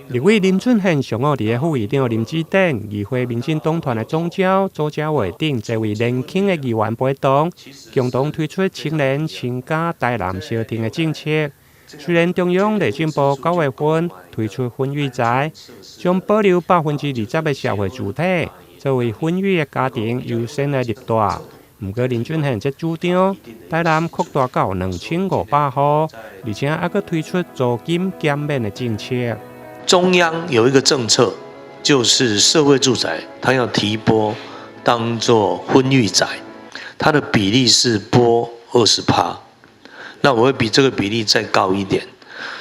立委林俊憲上午佇副議長林志典、議會民進黨團的總召鄒家偉等濟位年輕的議員陪同，共同推出青年成家台南相挺的政策。雖然中央內政部9月份推出婚育宅，將保留20%的社會住宅作為婚育的家庭優先來入住。毋過林俊憲則主張台南擴大到2500戶，而且猶閣推出租金減免的政策。中央有一個政策，就是社會住宅，它要提撥當做婚育宅，它的比例是撥20趴。那我會比這個比例再高一點，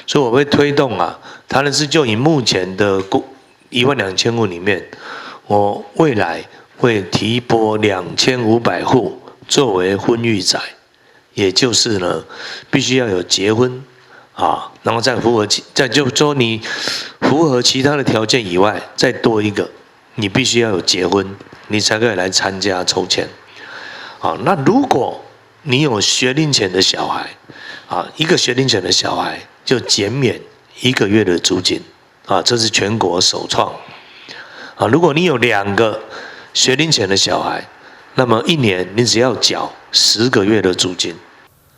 所以我會推動啊，台南市就以目前的1萬2千戶裡面，我未來會提撥2500戶作為婚育宅，也就是呢，必須要有結婚啊，然後再符合其，再就說你符合其他的條件以外，再多一個，你必須要有結婚，你才可以來參加抽籤。啊，那如果你有學齡前的小孩，啊，一個學齡前的小孩就減免一個月的租金，啊，這是全國首創。啊，如果你有兩個學齡前的小孩，那麼一年你只要繳10個月的租金。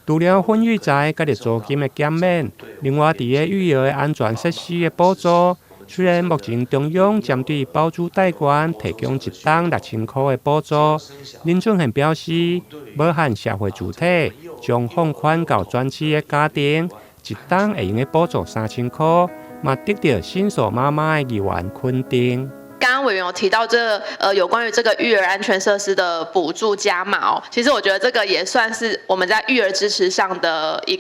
除了婚育宅佮租金的減免，另外佇个育兒的安全設施的補助，雖然目前中央針對包租代管提供一冬6000箍的補助，林俊憲表示，無限社會住宅將放寬到全市的家庭，一冬會用得補助3000箍，嘛得到新手媽媽的議員肯定。剛剛委員有提到這個，有關於這個育兒安全設施的補助加碼哦，其實我覺得這個也算是我們在育兒支持上的一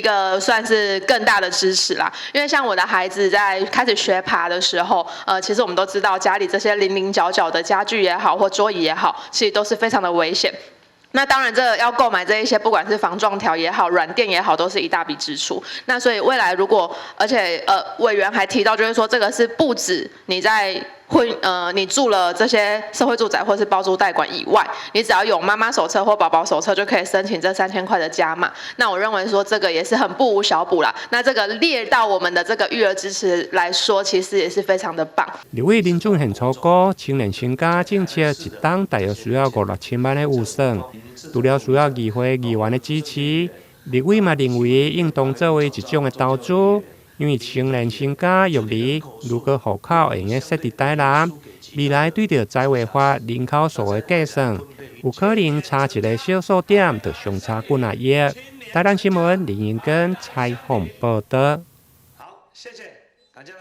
個算是更大的支持啦。因為像我的孩子在開始學爬的時候，其實我們都知道家裡這些稜稜角角的家具也好，或桌椅也好，其實都是非常的危險。那當然，這個要購買這一些，不管是防撞條也好，軟墊也好，都是一大筆支出。那所以未來如果，而且委員還提到，就是說這個是不止你在婚你住了這些社會住宅或是包租代管以外，你只要有媽媽手冊或寶寶手冊，就可以申請這3000塊的加碼。那我認為說這個也是很不無小補啦。那這個列到我們的這個育兒支持來說，其實也是非常的棒。立委林俊憲初估青年成家政策一冬大約需要五六千萬的預算，除了需要議會議員的支持，立委嘛認為應當作為一種的投資。因為青年成家育兒，如果戶口會用得設佇台南，未來對著宅劃法人口數的計算，有可能差一個小數點就相差幾若億。台南新聞林英根採訪報導。好，謝謝。